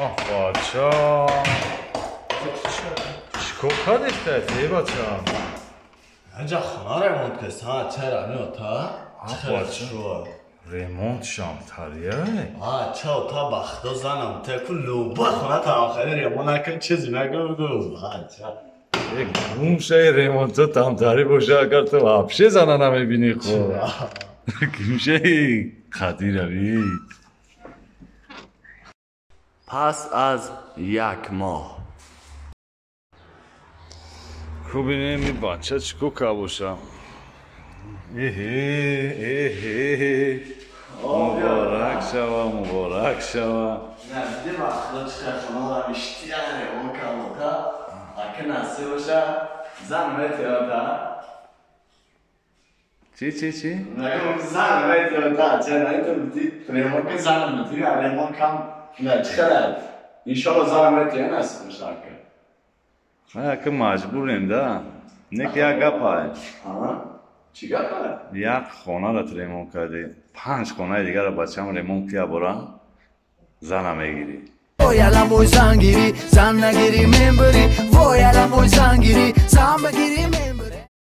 Бача. Чикор кардед, эй бача? Анҷа хона ремонт кардам, чара меота? Бача. Ремонт шам тария? А, ча та бахто занам, те ку луба хона там хали ремонт накун, чизи нагу гу. А, ча. Э, гум шай ремонто там тари боша, агар ту вообще зана намебини хо. Гум шай қадирави. Пас аз як моҳ. Бубинем, ин бача чӣ кор боша. Эҳе, эҳе. Муборак шава, муборак шава. Не, бахто чӣ хона иштия ремонт кардам, ака насиб боша, зан метиёта. Чӣ, чӣ, чӣ? Нагум зан метиёта, ча на бити ремонт ки зан мети, ремонт кам не чӣ хеле. Иншоалло зан метиё насиб боша ака. Ака маҷбурем да. Не ки як гапай. Чӣ гапай? Як хонаро ремонт кардӣ. Панҷ хонаи дигарро бачам ремонт кия бора, зана мегирӣ. Вой аламой зан гирӣ, зан нагирӣ мембирӣ. Вой аламой зан гирӣ, зан бигирӣ.